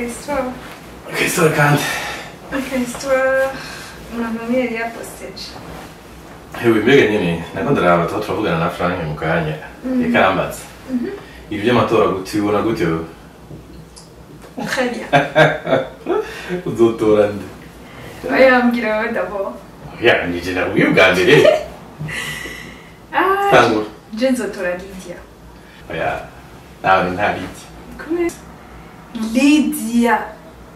Histoire. Histoire kandi. Histoire. Umuntu yari yaposteje. Hewe mbega nyene nako ndaraba tuba turavugana na Frank mu kanya. Reka arambaza. Ibi by'amatora gute ubona gute wewe? Très bien. Uzotora nde? Oya mbwira wowe d'abord. Oya nije nakubwiye ubwa mbere. Ah, Tangura. je nzotora Lydia. Oya nawe nta Lydia. Kubera Lydia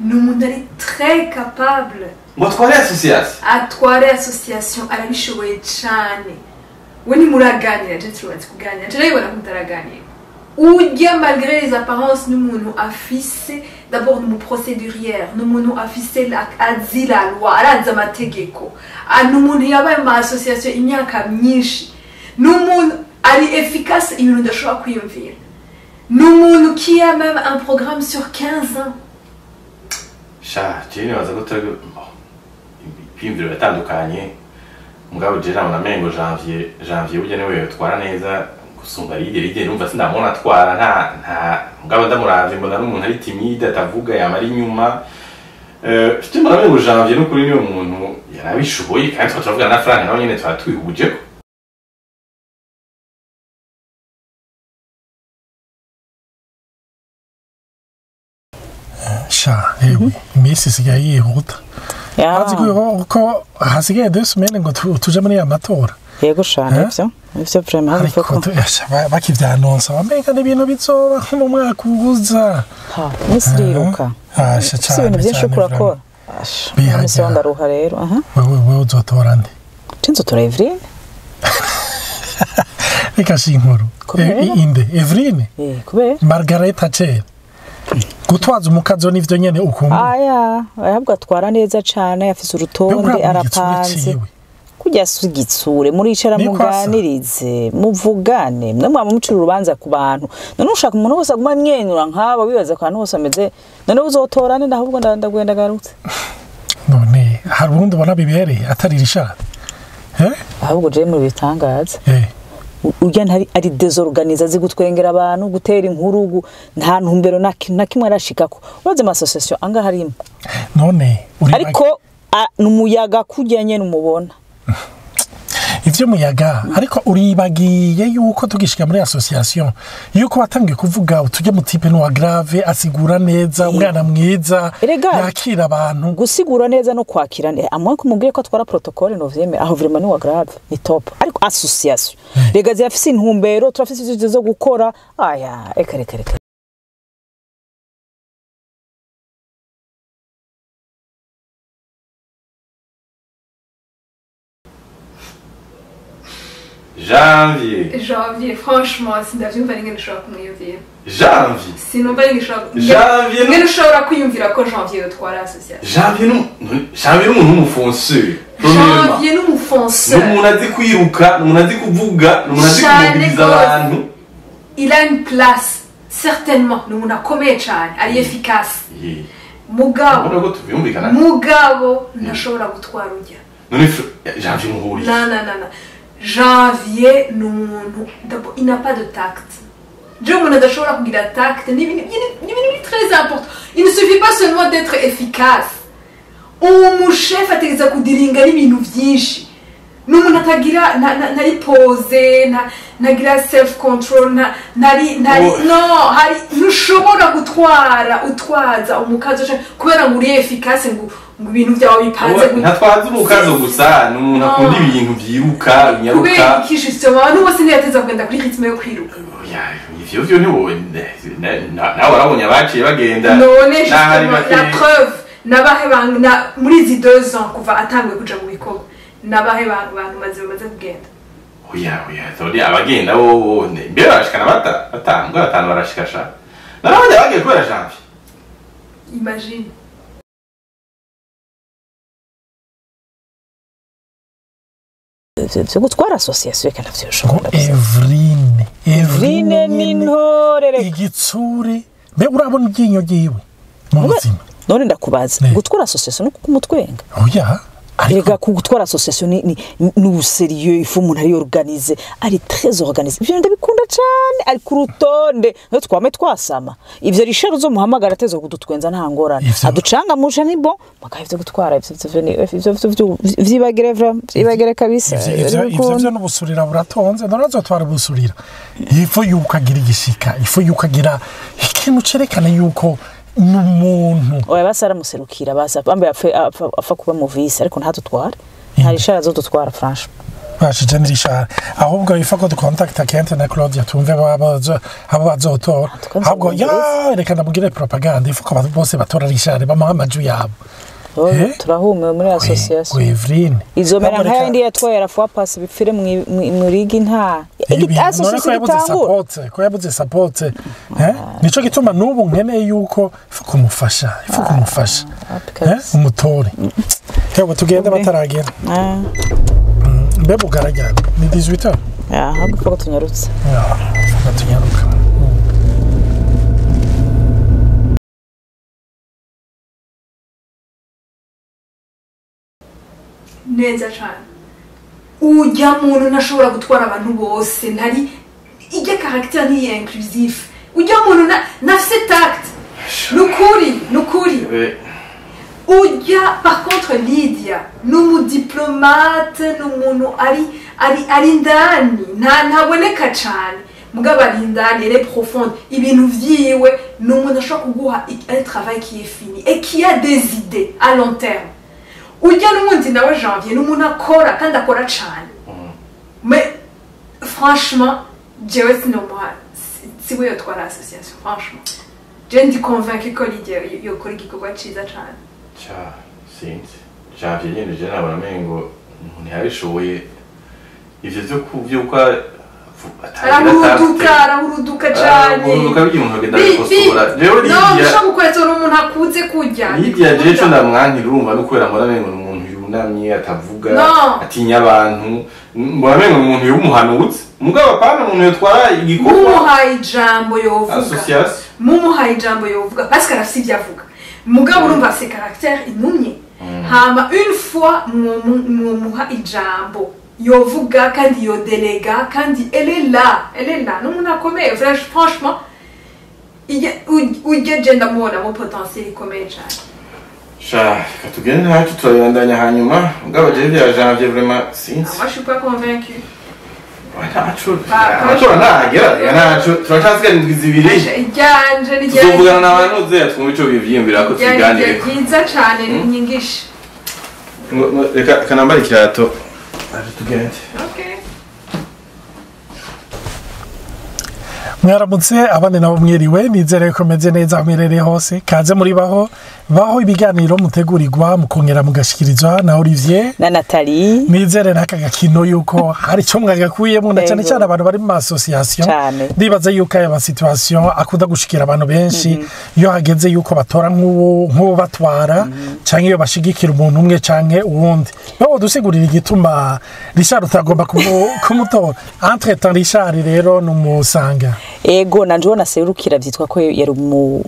ni umuntu ari très capable. Ngo atware association. Atware association arabishoboye cane. We ntimuraganira, je turubatse kuganira. Je ndabibona ko mutaraganira. Ujya malgré les apparences n'umuntu afise d'abord ni umuprocédurière, n'umuntu afise azi la loi, arazi amategeko. Ni umuntu yabaye mu association imyaka myinshi. Ni umuntu ari efficace ibintu udashobora kwiyumvira. Ni umuntu qui a même un programme sur 15 ans. Sha, je nibaza ko turi ibyiyumviro biratandukanye. Mugabo je nabona mengo Janvier burya niwe yotwara neza gusumba Lydia. Lydia numva sindamubona atwara nta mugabo ndamuravye mbona ari umuntu ari timide atavuga yama ari inyuma. Mfite mbona mengo Janvier n'ukuri niwe muntu yarabishoboye kandi twa turavugana na Frank nawe nyene twaba twihujeko. Sha, ewe iminsi isigaye yihuta. Azi ko hasigaye 2 semaines ngo tuje muri ya matora. Yego sha, nivyo. Nivyo vraiment ariko bakivyanonsa wamenga n'ibintu bizoba nko mu mwaka uza. Ha, iminsi iriruka. Asha Si ibintu byinshi urakora. Asha, ndaruha rero. Aha. Wewe uzotora nde? Je nzotora Evrine. Reka si inkuru. Inde Evrine? Kubera? Margaret Thatcher. Gutwaza umukazo nivyo nyene ukumva. Aya, ahabwa atwara neza cane, afise urutonde arapanze. Kujya sugitsure muricara muganirize, muvugane, mwe mwamucira urubanza ku bantu. None ushaka umuntu wose aguma amwenyura nk'abo bibaza ko abantu bose ameze, none uzotora nde ahubwo ndagwenda garutse. None hari ubundi ubona bibereye atari Richard. Ahubwo je muri bitangaza. Urya ntari ari désorganiser azi gutwengera abantu gutera inkuru nta ntumbero na kimwe arashikako. Uraze ama association anga harimo. None ariko numuyaga kujya nyene umubona. Ivyo muyaga ariko uribagiye yuko tugishika muri association yuko watangiye kuvuga utujye mu type no grave asigura neza umwana mwiza yakira abantu gusigura neza no kwakira neza amwe kumubwiye ko atwara protocole no vyeme aho vraiment ni wa grave ni top ariko association rega zirafise intumbero turafise ivyo zo gukora aya eka reka reka. Janvier. Janvier, franchement, sindavyumva n'ingene ushobora kumwiyumvira. Janvier. Sinumva n'ingene ushobora. Janvier. Ngene ushobora kwiyumvira ko Janvier yotwara association. Janvier Janvier n'umuntu w'umufonceur. Janvier n'umufonceur. N'umuntu azi kwiruka, n'umuntu azi kuvuga, n'umuntu azi kumobiliza abantu. Il a une place, certainement. N'umuntu akomeye cane, ari efficace. Mugabo. Mugabo ntashobora gutwara urya. None Janvier muhuriye. Na na na na. Janvier, d'abord, il n'a pas de tact. Je me tact, ni très important. Il ne suffit pas seulement d'être efficace. Umuchef ategeza kudiringa n'ibintu byinshi. N'umuntu atagira nari pose, nagira self control, nari no, hari ntushobora gutwara utwaza umukazo kubera ngo uri efficace ngo ibintu byawe bipanze. Ntatwaza umukazo gusa, n'umuntu akunda ibintu byiruka, binyaruka. Kubera iki justement abantu bose ntiyateza kugenda kuri rythme yo kwiruka. Oya, ivyo vyo ni nawe warabonye abaciye bagenda. None justement la preuve nabahe muri izi 2 ans kuva atanguye kuja mu bikorwa nabahe bantu bamaze kugenda. Oya, oya, tori abagenda bo mbere barashikana batanu, batanu barashika sha. Narabonye bagiye kubera Janvier. Imagine. Vyo gutwara association reka ntavyo ushobora. Evrine, Evrine n'intore reka. Igitsure, mbe urabona iryinyo ryiwe mu buzima. None ndakubaza, gutwara association no kumutwenga. Oya, Erega gutwara association ni sérieux, il faut umuntu ari organisé, ari très organisé. Ivyo ndabikunda cane, ari ku rutonde. No twame twasama. Ivyo Richard uzomuhamagara atezo kudutwenza nta ngorane. Aducanga musha ni bon, mugabo ivyo gutwara ivyo vyibagire vraiment, vyibagire kabisa. Ivyo vyo n'ubusurira buratonze, none azotwara ubusurira. Ifo yuko agira igishika, ifo yuko agira ikintu cerekana yuko n'umuntu. Oya basi aramuserukira, basi bambaye apfa kuba mu vice, ariko ntatutwara. Nta Richard azodutwara franchement. Bashe ni Richard. Ahubwo ifa ko dukontakta Kent na Claudia tumve abo bazotora. Ahubwo ya reka ndamugire propaganda ifa ko bose batora Richard bamuha amajwi yabo. Turahumiwe muri association. Evrine. Izomera nka yindi yatwaye la fois passe bipfire mu ligi nta. Association itangura. Ko yabuze support. Nico gituma nubu nkeneye yuko ifa kumufasha, ifa kumufasha. Umutore. Yego tugende bataragera. Mbe bugaragara ni 18h. Ahubwo ko tunyarutse. Tunyaruka. Neza cyane. Ujya muntu ntashobora gutwara abantu bose, ntari ijya caractère ni inclusif. Ujya muntu nafise tact. Nukuri. Ujya par contre Lydia, numu diplomate, numuntu ari indani, ntaboneka cyane. Mugabo ari indani, elle est profonde. Ibintu vyiwe numuntu ashobora kuguha un travail qui est fini et qui a des idées à long terme. Ujya n'ubundi nawe Janvier n'umuntu akora kandi akora cyane. Mais franchement, jewe sinomuha siwe yotwara association franchement. Je ndi convaincu ko Lydia yokora igikorwa ciza cyane. Cha sinzi. Janvier nyene je nabona mengo ntiyabishoboye ivyo vyo kuvyuka arahuruduka cyane. Arahuruduka bigiye umuntu agenda gukosora. Rero Lydia no ushobora gukoresha umuntu akuze kurya. Lydia je cyo ndamwankira urumva no kubera mbona mengo umuntu yunamye atavuga atinya abantu mbona mengo umuntu yumuhanutse mugabo apana umuntu yotwara igikorwa. Mumuhaye ijambo yovuga. Association. Mumuhaye ijambo yovuga parce que arafise ivyo avuga. Mugabo urumva ses caractères inumye. Hama une fois mumuha ijambo yovuga kandi yodelega kandi elle est là n'umuntu akomeye franchement ujya je ndamubona mu potentiel ikomeye cyane. Sha reka tugende ntacu turabandanya hanyuma mugabo je vya Janvier vraiment sinzi. Moi je suis pas convaincu. Ntacu amatora ntagera ntacu turacasigaye indwi zibiri. Ijyanje ni tuzovugana n'abantu uze twumve ico bivyiyumvira ko tubiganire. Byiza cyane nyingisha. Reka kanambara ikirato. Tugende. Okay. Mwaramutse abandi nabo mwiriwe, nizere ko meze neza mwerere hose. Kaze muri baho baho ibiganiro mutegurirwa mukongera mugashikirizwa na Olivier na Nathalie. Nizere naka gakino yuko hari cyo mwagakuyemo na cyane cyane abantu bari mu association. Ndibaza yuko aya situation akunda gushikira abantu benshi iyo hageze yuko batora nk'uwo batwara canke iyo bashigikira umuntu umwe canke uwundi. Bawo dusigurira igituma Richard utagomba kumutora. Entre temps Richard rero numusanga. Ego nanje ubona serukira vyitwa ko yari umu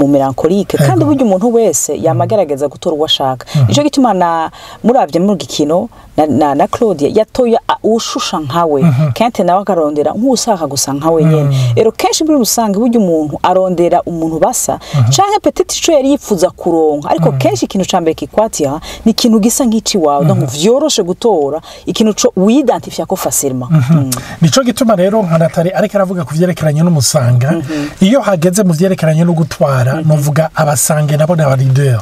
mélancolique kandi burya umuntu wese yamagerageza gutora uwo ashaka. Nico gituma na muravye mu gikino na Claudia yatoye ushusha nkawe, Kente nawe akarondera nk'usaka gusa nkawe nyene. Ero kenshi muri rusange burya umuntu arondera umuntu basa canke peut-être ico yari yifuza kuronka, ariko kenshi ikintu ca mbere kikwatira ni ikintu gisa nk'ici wawe, donc vyoroshe gutora ikintu co widentifia ko facilement. Nico gituma rero nka Nathalie ariko aravuga kuvyerekeranye n'umusanga, iyo hageze mu vyerekeranye no gutwara novuga abasange nabo n'aba leader.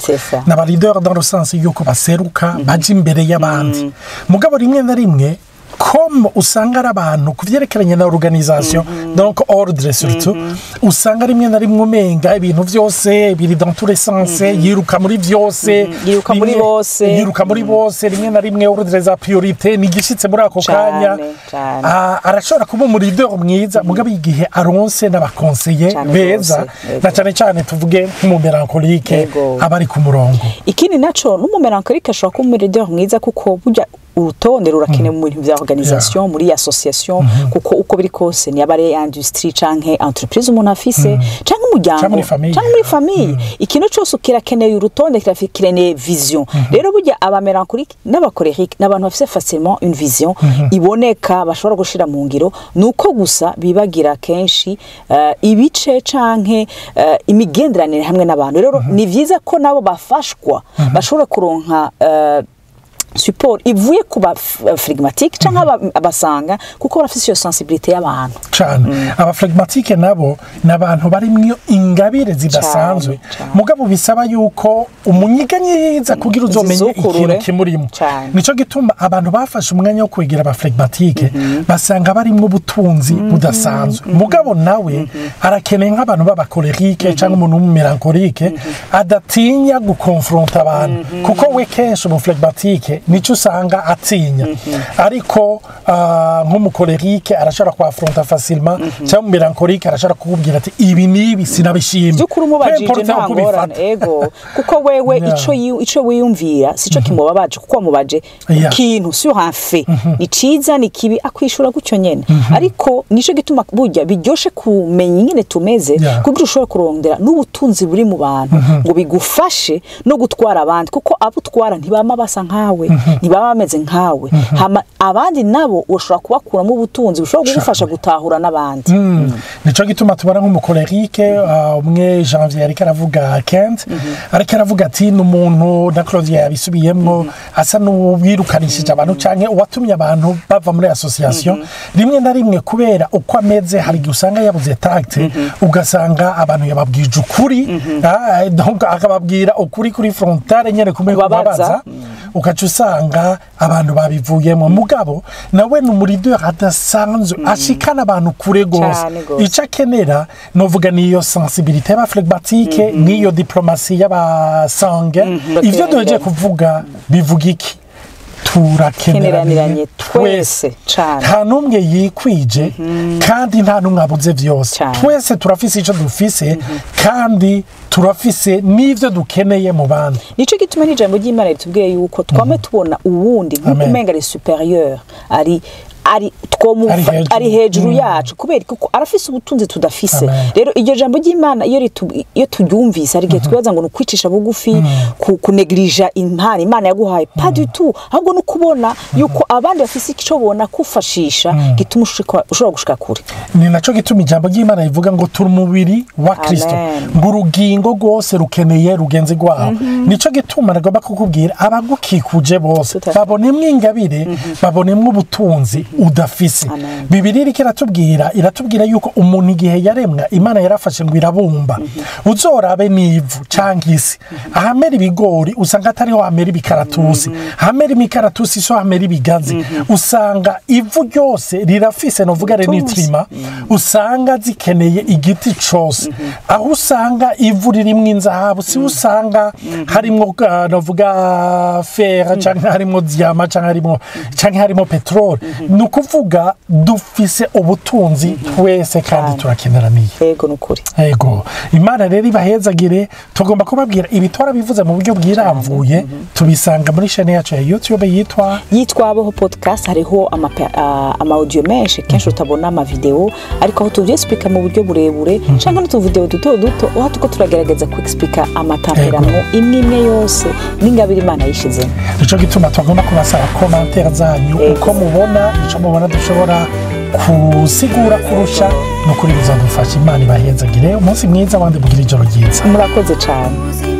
N'aba leader dans le sens yuko baseruka baje imbere y'abandi. Mugabo rimwe na rimwe comme usanga ari abantu kuvyerekeranye na organisation, donc ordre surtout, usanga rimwe na rimwe umenga ibintu vyose biri dans tous les sens, yiruka muri vyose, yiruka muri bose, yiruka muri bose, rimwe na rimwe ordre za priorité nigishitse muri ako kanya. Arashobora kuba mu leader mwiza mugabo igihe aronse n'abaconseiller beza, na cyane cyane tuvuge nk'umu mélancolique abari ku murongo. Ikindi naco n'umu mélancolique ashobora kuba mu leader mwiza kuko burya Urutonde rurakenewe mu bintu vya organisation, muri association, kuko uko biri kose ni aba ari industrie canke entreprise umuntu afise, canke umuryango, Canke muri famille. Canke muri famille, ikintu cyose kirakeneye urutonde, kirakeneye vision. Rero burya aba mélancolique n'aba colérique n'abantu bafise facilement une vision iboneka bashobora gushira mu ngiro, nuko gusa bibagira kenshi ibice canke imigenderanire hamwe n'abantu. Rero ni vyiza ko nabo bafashwa, bashobora kuronka support ivuye ku ba phlegmatique canke aba sanguin, kuko barafise iyo sensibilité y'abantu. Cane. Aba phlegmatique nabo ni abantu barimwo ingabire zidasanzwe, mugabo bisaba yuko umunyiganyiza kugira uzomenye Zizukurure. ikintu kimurimo. Nico gituma abantu bafashe umwanya wo kwegera aba phlegmatique basanga barimwo ubutunzi budasanzwe, mugabo nawe arakeneye nk'abantu b'aba colérique cyangwa umuntu w'umu mélancolique adatinya gukonfronta abantu, kuko we kenshi umu phlegmatique nico usanga atinya, ariko nk'umu colérique arashobora kuafronta facilement, cyangwa umu mélancolique arashobora kukubwira ati: "Ibi n'ibi sinabishimye." By'ukuri umubajije Peu importe nta uko ngorane. ubifata. Ego, kuko wewe ico wiyumvira sico kimubabaje, kuko wamubaje ikintu sur un fait, ni ciza, ni kibi, akwishura gutyo nyene. Ariko nico gituma burya biryoshe kumenya ingene tumeze, kugira ushobore kurondera n'ubutunzi buri mu bantu ngo bigufashe no gutwara abandi, kuko abo utwara ntibama basa nkawe, ntibaba bameze nkawe. Hama abandi nabo ushobora kubakuramo ubutunzi bushobora kugufasha gutahura n'abandi. Nico gituma tubona nk'umu colérique umwe Janvier ariko aravuga, Kent ariko aravuga ati ni umuntu, na Claudia yabisubiyemwo, asa n'uwirukanishije abantu canke uwatumye abantu bava muri association rimwe na rimwe kubera uko ameze. Hari igihe usanga yabuze tact, ugasanga abantu yababwije ukuri, donc akababwira ukuri kuri frontale nyene kumwe Kubabaza. kubabaza, ugaca usanga abantu babivuyemo. Mugabo nawe ni umu leader adasanzwe ashikana abantu kure gose. Cane gose. Icyo akenera novuga niyo sensibilité y'aba phlegmatique, n'iyo diplomatie y'aba sanguin. Ivyo duhejeje kuvuga bivuga iki? Turakeneranire Keneraniranye twese cane. Nta n'umwe yikwije kandi nta n'umwe abuze vyose. Twese turafise ico dufise kandi turafise n'ivyo dukeneye mu bandi. Nico gituma n'ijambo ry'Imana ritubwiye yuko twame tubona uwundi nk'uko Amen. umenga ari supérieur, ari twomufa Ari hejuru. Ari hejuru yacu, kubera kuko arafise ubutunzi tudafise. Amen. Rero iryo jambo ry'Imana iyo turyumvise, hari igihe twibaza ngo ni ukwicisha bugufi, kunegirija impano Imana yaguhaye. Pas du tout, ahubwo ni ukubona yuko abandi bafise ico bona kufashisha gituma ushobora gushika kure. Ni naco gituma ijambo ry'Imana rivuga ngo turi umubiri wa Kristo, Amen. ngo urugingo rwose rukeneye rugenzi rwaho. Nico gituma nagomba kukubwira, abagukikuje bose Tout à fait. babonemwo ingabire, babonemwo ubutunzi udafise. Amen. Bibiliya iriko iratubwira yuko umuntu igihe yaremwa, Imana yarafashe ngo irabumba. Uzorabe n'ivu canke isi, ahamera ibigori usanga atariho hamera ibikaratusi, ahamera imikaratusi so hamera ibigazi. Usanga ivu ryose rirafise novuga Ubutunzi. nutriments usanga zikeneye igiti cose. Aho usanga ivu ririmwo inzahabu si usanga harimwo novuga fer, canke harimwo diamant, canke harimo petrole. Ni ukuvuga dufise ubutunzi twese kandi turakeneraniye. Yego, ni ukuri. Ego, Imana rero ibahezagire. Tugomba kubabwira ibi twarabivuze mu buryo bwiramvuye, tubisanga muri chaîne yacu ya YouTube yitwa Yitwa Abaho Podcast. Hariho ama audio menshi, kenshi utabona ama video, ariko aho tuvyexplica mu buryo burebure canke n'utuvideo duto duto, aho tuko turagerageza kuexplica ama tempéraments imwe imwe yose n'ingabire Imana yishizemo. Nico gituma tugomba kubasaba commentaire zanyu, uko mubona, ico mubona dushobora kusigura kurusha. Ni ukuri bizadufasha. Imana ibahezagire, umunsi mwiza, abandi mugira ijoro ryiza. Murakoze cane. Ubuzima.